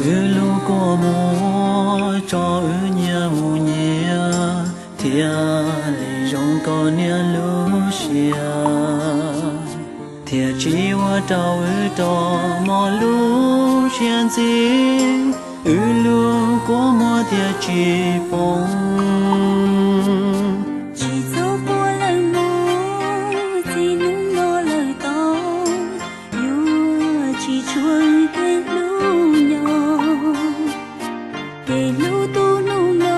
Wb lub kua muag tso wb nyias mus nyiam, thiaj li zoo koj niam lub siab, thiaj tsis ua rau wb rov mos lub siab ntxiv, wb lub kua muag thiaj tsis poob. Tsis txhob quaj lawm mog, txij hnub no lawm tau, yuav tsis tshuav kev hlub nyob. Kev hlub tus hnub no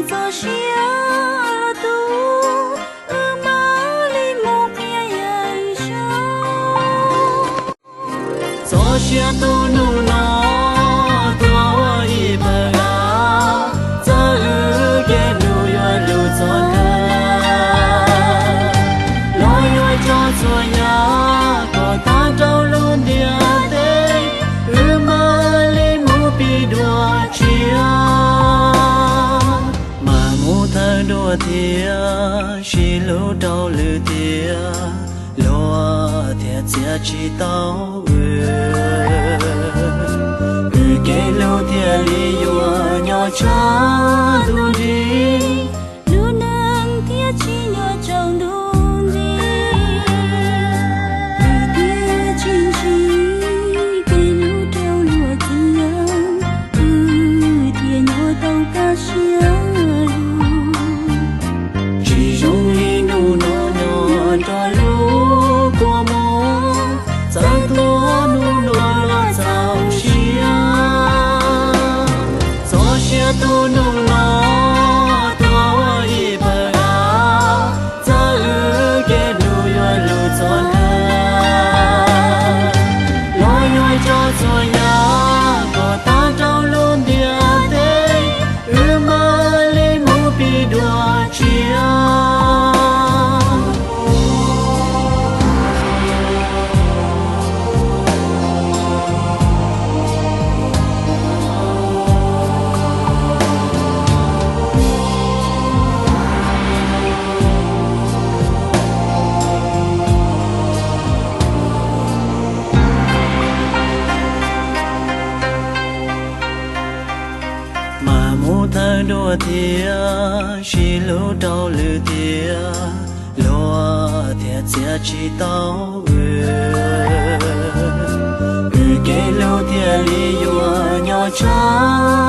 txog siab tuaj, wb mam li mus qhia yeeb saib. Txog siab tus hnub no tuaj ua ib pawg av, txawm wb kev hlub yuav lug txog kawg, los yuav tso txhua yam kom tag rau lub ntiaj teb, wb mam li mus pib dua tshiab. Mam mus thawj dua thiab, sib hlub rau lwm tiam, luag thiaj txiav tsis tau wb, wb kev hlub thiaj li yuav nyob tshaj ntuj nti, lub neej thiaj tsis nyob tsaus ntuj nti. Wb thiaj tsis ntsib kev hlub rau luag txiv, wb thiaj nyob tau kaj siab lug. Tsis zoo li hnub no nyob nrog lub kua muag, txawm tuaj hnub no los txaus siab. Txog siab tus hnub no tuaj ua ib pawg av, txawm wb kev hlub yuav lug txog kawg, los yuav tso txhua yam kom tag rau lub ntiaj teb, wb mam li mus pib dua tshiab. Mam mus thawj dua thiab, sib hlub rau lwm tiam, luag thiaj txiav tsis tau wb, wb kev hlub thiaj li yuav nyob tshaj